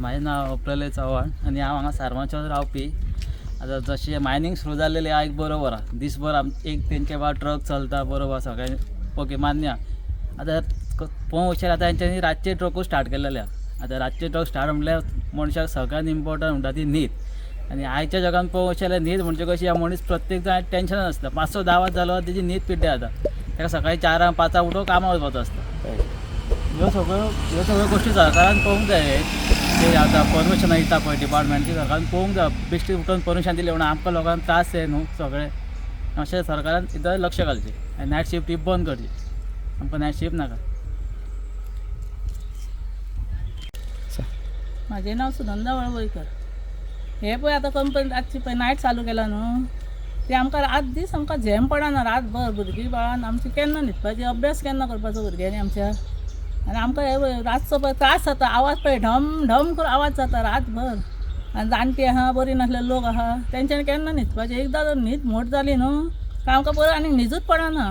म्हाजें नांव प्रलय चव्हाण आनी हांव हांगा सारमाच्यान रावपी. आतां जशें मायनींग सुरू जाल्लेलें आहा एक बरोबर आहा, दीसभर एक तेंचे बा ट्रक चलता, बरोबर सगळें ओके मान्य आहा. आतां पळोवंक वचशात आतां तेंच्यांनी रातचे ट्रकूय स्टार्ट केलेले आहा. आतां रातचे ट्रक स्टार्ट म्हणल्यार मनशाक सगळ्यान इम्पोर्टंट म्हणटा ती न्हीद. आनी आयच्या जगान पळोवंक वचशात जाल्यार न्हीद म्हणजे कशी मनीस प्रत्येक जाण टेंशनान आसता. मातसो दावाज जालो तेजी न्हीद पिड्ड्यार जाता. ताका सकाळीं 4 5 उठून कामाक वचपाचो आसता. ह्यो सगळ्यो गोश्टी सरकारान पळोवंक जाय. ते आतां परमिशनां दिता पळय डिपार्टमेंट, ती सरकारान पळोवंक जाय. बेश्टी उठून परमिशन दिली म्हणून आमकां लोकांक त्रास जाय न्हू सगळे. मातशें सरकारान एकदां लक्ष घालचें आनी नायट शिफ्ट ही बंद करची. आमकां नायट शिफ्ट नाका. म्हाजें नांव सुनंदा वळवयकर. हे पळय आतां कंपनी रातची पळय नायट चालू केला न्हू, ते आमकां रात दीस आमकां झेम पडना. रातभर भुरगीं बाळान आमची केन्ना न्हिदपाची, अभ्यास केन्ना करपाचो भुरग्यांनी आमच्या. आनी आमकां हे पळय रातचो पळय त्रास जाता. आवाज पळय ढम ढम करून आवाज जाता रातभर. आनी जाणटी आहा, बरी नासले लोक आहा, तेंच्यानी केन्ना न्हिदपाचें. एकदां जर न्हीद मोड जाली न्हू काय आमकां बरें आनी न्हिदूच पडना.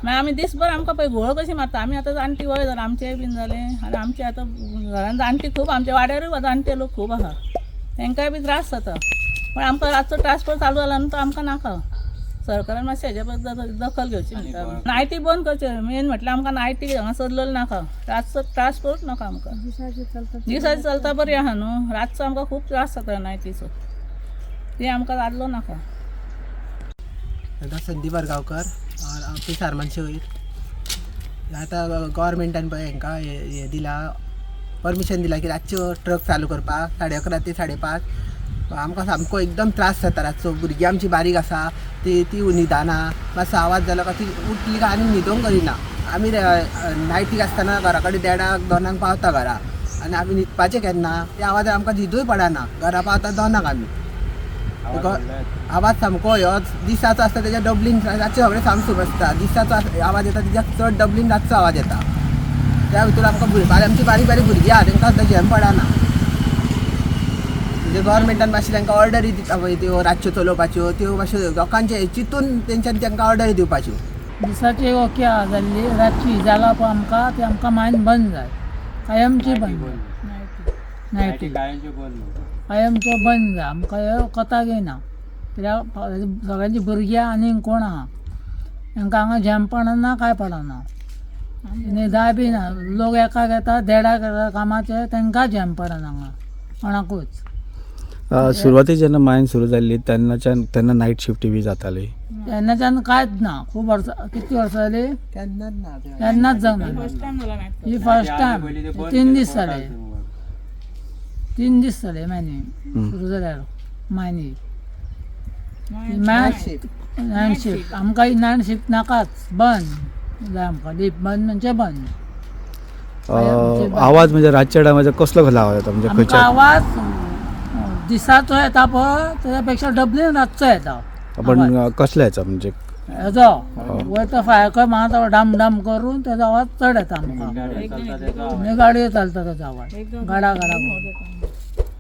मागीर आमी दीसभर आमकां पळय घोळ कशी मारता. आमी आतां जाणटी वय जालां आमचेंय बीन जालें. आनी आमचे आतां घरान जाणटी खूब, आमच्या वाड्यारूय जाणटे लोक खूब आहा, तांकांय बी त्रास जाता. पण आमकां रातचो ट्रान्सपोर्ट चालू जाला न्हू तो आमकां नाका. सरकारान मातशें हेज्या बद्दल दखल घेवची म्हणटा. नायटी बंद करचें मेन म्हटल्यार. आमकां नायटी हांगा चल्लेलो नाका. रातचो ट्रान्सपोर्ट नाका आमकां. दिसाचें चलता बरी आहा न्हू, रातचो आमकां खूब त्रास जाता नायटीचो. ते आमकां जाल्लो नाका. आतां संदीप वरगांवकर, ऑफीस आर्मांचे वयर. आतां गव्हर्मेंटान पळय हांकां हें दिलां, परमिशन दिलां की रातच्यो ट्रक चालू करपाक 11:30 ते 5:30. आमकां सामको एकदम त्रास जाता रातचो. भुरगीं आमची बारीक आसा, ती ती न्हिदना. मातसो आवाज जालो काय ती उठली काय आनी न्हिदोंक करिना. आमी नायटीक आसतना घरा कडेन 1:30 2 पावता घरा. आनी आमी न्हिदपाचें केन्ना? त्या आवाजार आमकां न्हिदूय पडना. घरा पावता 2 आमी. आवाज सामको ह्यो दिसाचो आसता तेज्या डबलीन रातचे सगळें सामसूम आसता. दिसाचो आवाज येता तेज्या चड डबलीन रातचो आवाज येता. त्या भितर आमकां आमची बारीक बारीक भुरगीं आहा, तांकां सुद्दां झेम पडना. म्हणजे गव्हर्मेंटान मातशें तांकां ऑर्डरी दिता पळय त्यो रातच्यो चलोवपाच्यो, त्यो मातश्यो लोकांचे चिंतून तेंच्यानी तांकां ऑर्डरी दिवपाच्यो. दिसाची ओके आहा जाल्ली, रातची जाला पळय आमकां ती आमकां मायन बंद जाय, कायमची बंद जाय. नायटी कायमच्यो बंद जाय. आमकां ह्यो कोताक येयना, कित्याक सगळ्यांची भुरगीं आनी कोण आहा, तांकां हांगा झेम पडना, कांय पडना, न्हिदाय बी ना. लोक एकाक येता, 1:30 येता कामाचे, तांकां झेम पडना हांगा कोणाकूच. सुरवातेक जेन्ना मायन सुरू जाल्ली तेन्नाच्यान तेन्ना नायट शिफ्टी बी जाताली? तेन्नाच्यान कांयच ना. खूब वर्सां, कितलीं वर्सां जालीं. केन्नाच ना. केन्नाच जावना. फर्स्ट टायम जाला नायट. ही फर्स्ट टायम. 3 दीस जाले, 3 दीस जाले मायनी सुरू जाल्यार. मायनी नायट शिफ्ट आमकां ही नायट शिफ्ट नाकाच. बंद जाय आमकां. डीप बंद म्हणजे बंद. आवाज म्हणजे रातच्या टायमाचो कसलो कसलो आवाज येता म्हणजे आमकां खंयच्या? आवाज दिसाचो येता पळय तेज्या पेक्षा डबलीन रातचो येता. आपण कसलो याचा म्हणजे? हेजो वयता फायकर मारता डाम डाम करून, तेजो आवाज चड येता आमकां. आनी गाडयो चलता तेजो आवाज गाडा गाडा करून.